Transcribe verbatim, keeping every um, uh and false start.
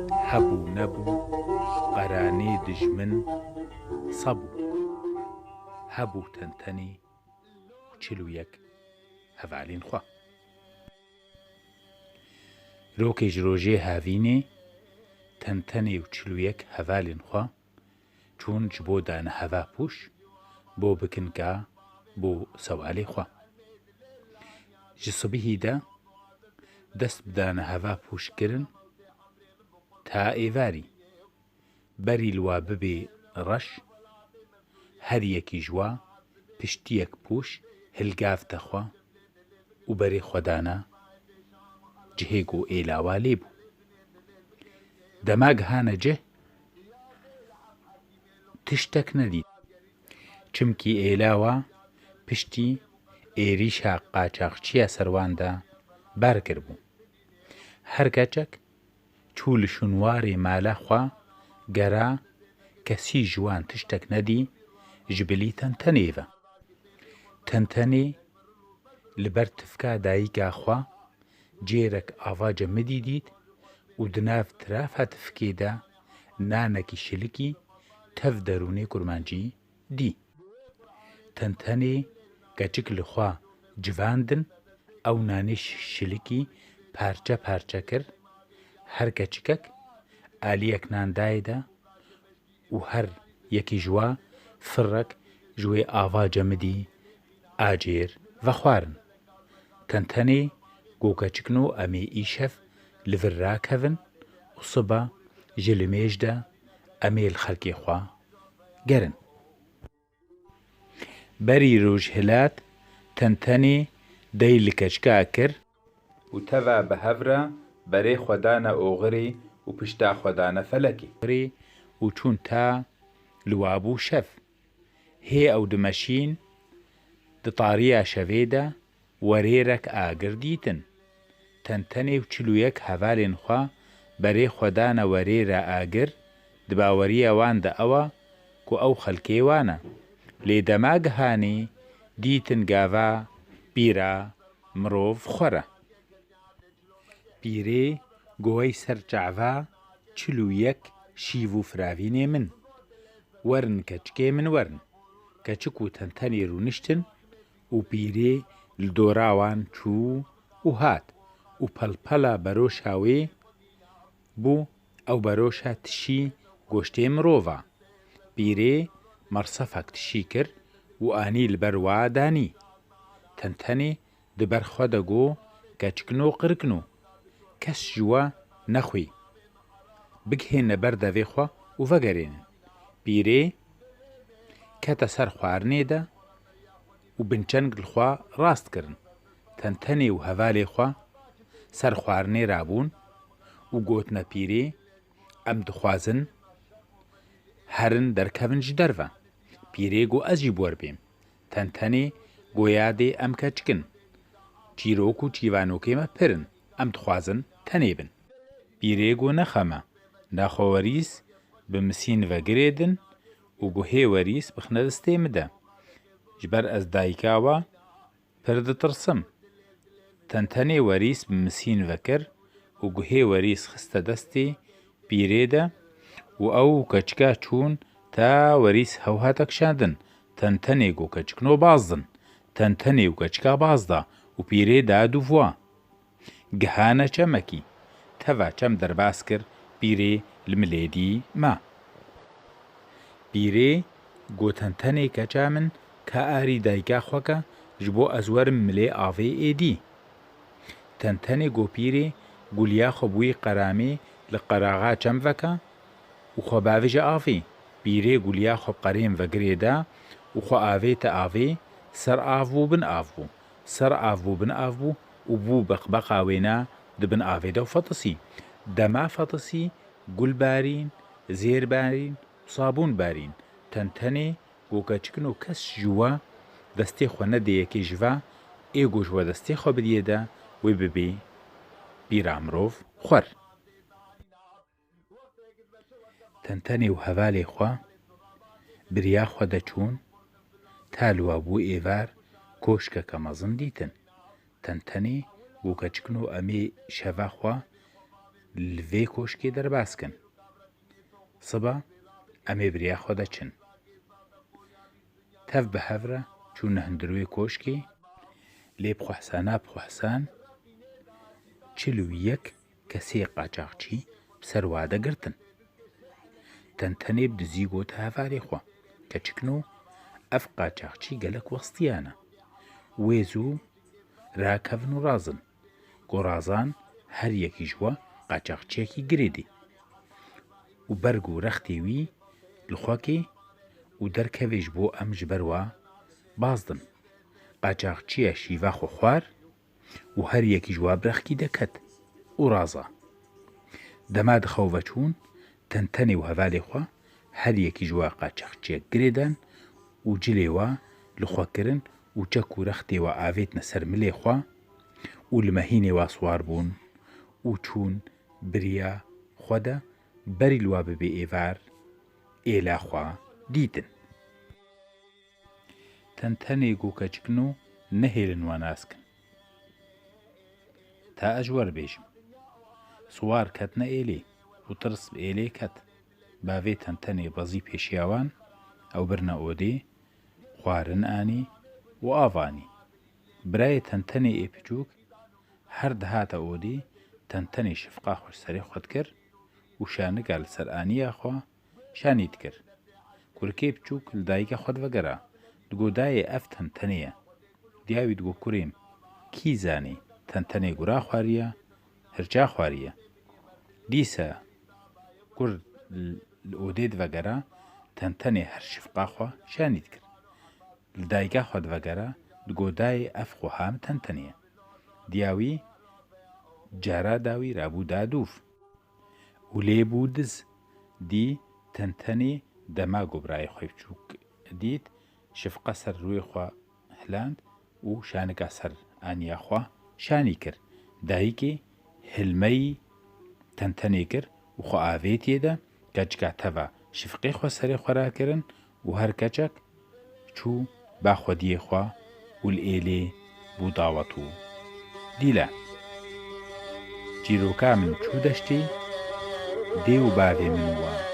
Hebû nebû, qeranê dijmin sebû. Hebû tentenê û çil û yek hevalên xwe. Rokê ji rojê havînê tentenê û çil û yek hevalên xwe çûn ji bo dane heva pûş, bo bikin ka bo sewalê xwe. Ji sibihî de dest bi dane heva pûş kirin ta êvarî. Berî li wa bibê reş, her yekî ji wa piştiyek pûş hilgavte xwe û berê xwe dane cihê ku êla wa lê bû. Dema gihane cih, tiştek nedît. Çimkî êla wa piştî êrîşa qaçaxçiya ser wan de ber kiribû. Her keçek çû li şûnwarê mala xwe gera, kesî ji wan tiştek nedî, ji bilî tentenê ve. Tentenê li ber tifka dayika xwe cêrek ava cemidî dît û di nav tirafa tifkê de nanekî şilikî tev derûnê kurmancî dî. Tentenê keçik li xwe civandin, ew nanê şi-, şilikî parçe parçe kir, her keçikek aliyek nan dayê de û her yekî ji wa firrek ji wê ava cemidî acêr vexwarin. Tentenê got, keçikno, em ê îşev li vir rakevin û siba ji limêj de em ê li xelkê xwe gerin. Berî rojhilat Tentenê dey li keçika kir û teva bi hev re berê xwe dane oxirê û pişta xwe dane felekê. Û çûn ta li wa bû şev. Hê ew dimeşîn, di tariya şevê de werêrek agir dîtin. Tentenê û çil û yek hevalên xwe berê xwe dane werêra agir, di baweriya wan de ew e ku ew xelkê wan e. Lê dema gihanî dîtin gava pîra mirov xwe re. Pîrê got, ey ser çava çil û yek şîv û firavînê min. Werin keçikê min werin. Keçik û Tentenê rûniştin û pîrê li dora wan çû û hat û pelpela beroşa wê bû, ew beroşa tişî goştê mirova. Pîrê mersefek tişî kir û anî li ber wa danî. Tentenê di ber xwe de got, keçikno, qirikno, kes ji we nexwî. Bigihêne ber devê xwe û vegerênin. Pîrê kete ser xwarinê de û binçeng li xwe rast kirin. Tentenê û hevalê xwe ser xwarinê rabûn û gotine pîrê, em dixwazin herin derkevin ji derve. Pîrê got, ez jî bi we re bêm. Tentenê got, yadê em keçik in. Çîrok û çîvanokê me pir in. Em dixwazin tenê bin. Pîrê got, nexeme. Naxwe werîs bi misîn ve girêdin û guhê werîs bixine destê min de. Ji ber ez dayika we pir ditirsim. Tentenê werîs bi misîn vekir û guhê werîs xiste destê pîrê de û ew û keçika çûn ta werîs hew hate kişandin. Tentenê got, keçikno, bazdin. Tentenê û keçika bazda û pîrê da dû vwa. Gihane çemekî. Teva çem derbas kir, pîrê li milê dî ma. Pîrê got, Tentenê keça min, ka arî dayika xwe ke, ji bo ez werim milê avê êdî. Tentenê got, pîrê, guliya xwe bi wî qeramê li qeraxa çem veke û xwe bavêje avê. Pîrê guliya xwe bi qerêm vegirê da û xwe avête avê, ser av bû, bin av bû, ser av bû, bin av bû û bû beqbeqa wêna di bin avê de û fetisî. Dema fetisî, gul barîn, zêr barîn û sabûn barîn. Tentenê got, keçikno, kes ji we destê xwe nedê yekê ji ve, ê ku ji we destê xwe bidiyê de, wê bibê pîra mirov xwer. Tentenê û hevalê xwe bi riya xwe de çûn, ta li wa bû êvar koşkeke mezin dîtin. Tentenê got, keçikno, em ê şeva xwe Li vê koşkê derbas kin. Siba em ê bi riya xwe de çin. Tev bi hev re çûne hundir wê koşkê, lê bi xwehsana bi xwehsan çil û yek kesê qaçaxçî bi ser wa de girtin. Tentenê bi dizî gote hevalê xwe, Keçikno, ev qaçaxçî gelek westiya ne. Wê zû rakevin û razin. Ku razan, her yekî ji we qaçaxçiyekî girê dê û berg û rextê wî li xwe kê û derkevê ji bo em ji ber wa bazdin. Qaçaxçiya şîva xwe xwar û her yekî ji wa bi rexkî deket û raza. Dema di xew ve çûn, Tentenê û hevalê xwe her yekî ji wa qaçaxçiyek girê dan û cilê wa li xwe kirin û çek û rextê wa avêtine ser milê xwe û li mehînê wa siwar bûn û çûn bi riya xwe de, berî li wa bibê êvar, êla xwe dîtin. Tentenê got, Keçikno, nehêlin we nas kin. Ta ez ji we re bêjim. Siwar ketine êlê û tirs bi êlê ket. Bavê Tentenê bezî pêşiya wan, ew birine odê, xwarin anî û av anî. Birayê Tentenê ê piçûk her dihate odê, Tentenê şifqa xwe ji serê xwe dikir û şanika li ser aniya xwe şanî dikir. Kurikê piçûk li dayika xwe divegera, digot, Dayê, ev Tentenê ye. Diya wî digot, Kurê min, kî zanî, Tentenê gura xwariye, hirça xwariye. Dîsa kur li odê divegera, Tentenê her şifqa xwe şanî dikir. Li dayika xwe divegera, digot, Dayê, ev xweha min Tentenê ye. Diya wî cara dawî rabû da dûv û lê bû diz. Dî Tentenê dema ku birayê xwe biçûk dît, şifqa ser rûyê xwe hiland û şanika ser aniya xwe şanî kir. Dayikê hilmeyî Tentenê kir û xwe avêtiye de, keçika teva şifqê xwe serê xwe rakirin û her keçek çû ba xwediyê xwe û li êlê bû dawet û dîle. Çîroka min çû deştê, dê û bavê min û wan